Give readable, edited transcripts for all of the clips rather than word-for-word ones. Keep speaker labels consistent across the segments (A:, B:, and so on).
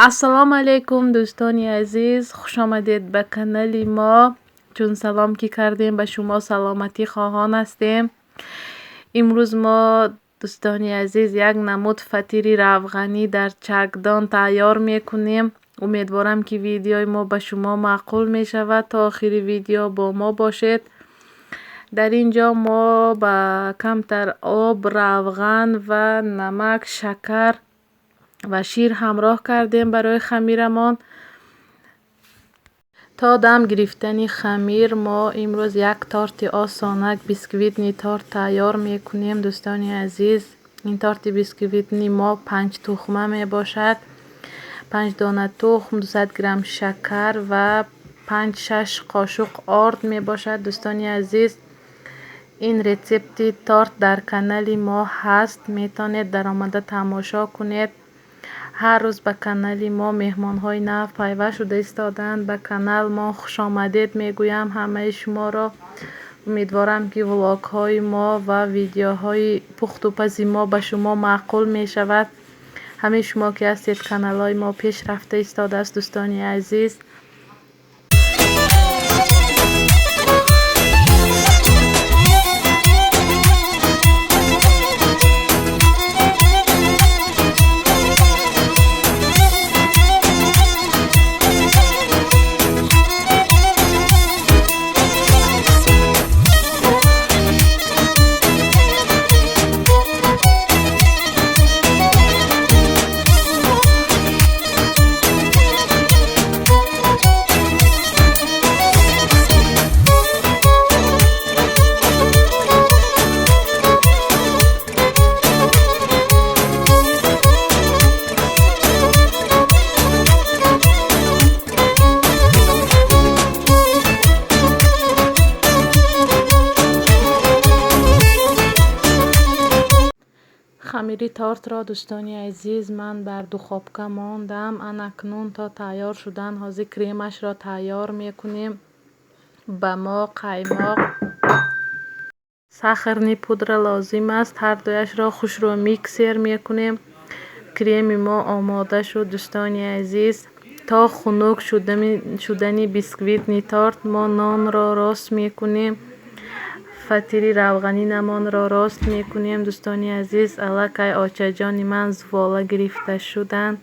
A: Ассалому алайкум, дӯстони азиз, хушомадед ба канали мо. Чун салом ки кардем, ба шумо саломатӣ хоҳон ҳастем. Имрӯз мо, дӯстони азиз, як намуд фатири равғанӣ дар чакдон тайёр мекунем. Умедворам, ки видеои мо ба шумо маъқул мешавад. То охири видео бо мо бошед. Дар ин ҷо мо ба камтар об, равған ва намак, шакар ва шир ҳамроҳ кардем барои хамирамон. То дам гирифтани хамир мо имрӯз як торти осонак, бисквитный торт тайёр мекунем, дӯстони азиз. Ин торти бисквитный мо панҷ тухма мебошад. 5 дона тухм, 200 грамм шакар ва 5-6 қошуқ орд мебошад, дӯстони азиз. Ин рецепти торт дар канали мо ҳаст, метавонед даромада тамошо кунед. Ҳар рӯз ба канали мо меҳмонҳои нав пайваст шуда истодаанд. Ба канал мо хушомадед мегӯям ҳамаи шуморо. Умедворам, ки влогҳои мо ва видеоҳои пухтупази мо ба шумо маъқул мешавад. Ҳамаи шумо ки ҳастед, каналҳои мо пеш рафта истодааст, дӯстони азиз. Хамири тортро, дӯстони азиз, ман бар духобка мондам. Анакнун то тайёр шудан ҳозир кремашро тайёр мекунем. Ба мо қаймоқ, сахарный пудра лозим аст. Ҳардуяшро хушрӯ миксер мекунем. Креми мо омода шуд, дӯстони азиз. То хунук шудани бисквитный торт мо нонро рост мекунем, фатири равғанинамонро рост мекунем, дӯстони азиз. Аллакай очаҷони ман зувола гирифта шуданд.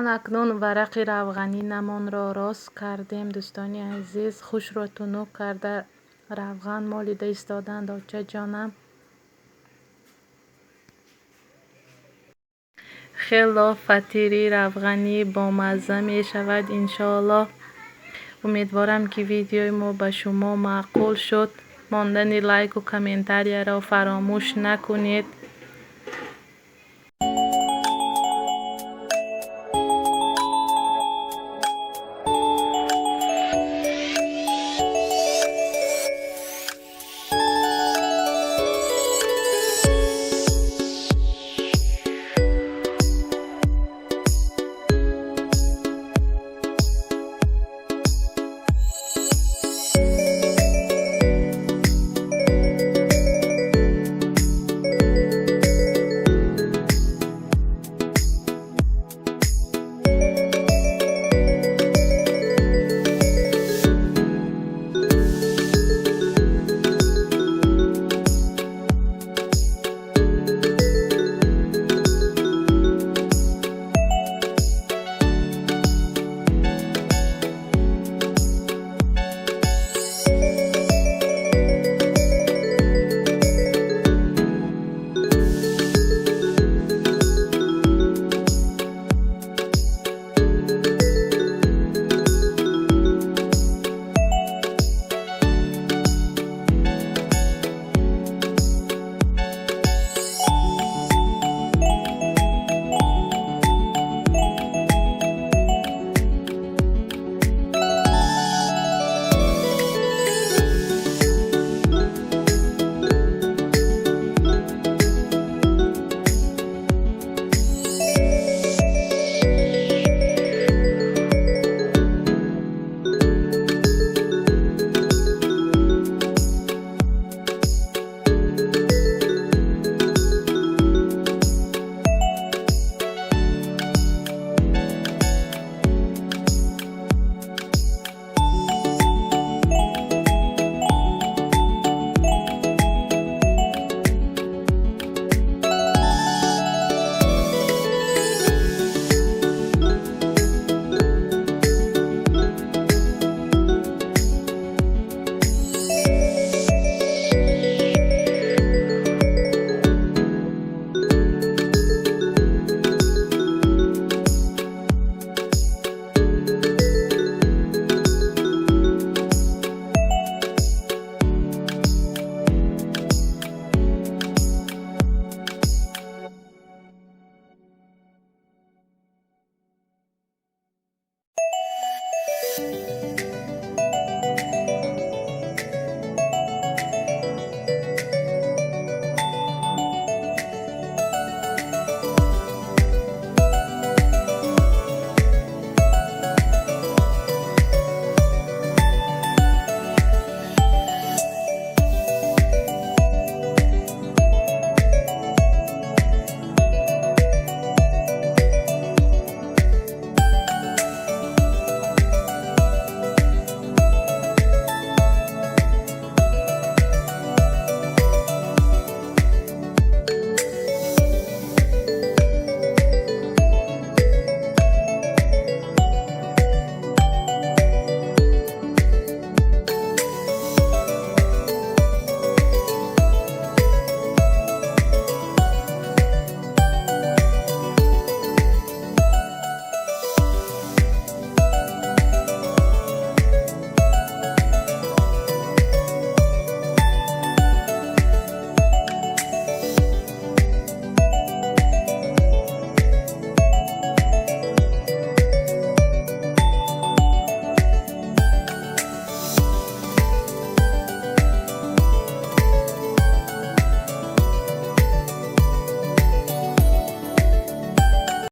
A: Анакнун варақи равғанинамонро рост кардем, дӯстони азиз. Хушро тунук карда равған молида истоданд очаҷонам. Хело фатири равғанӣ бомазза мешавад, иншоаллоҳ. Умедворам, ки видеои мо ба шумо маъқул шуд. Мондани лайку комментарияро фаромӯш накунед.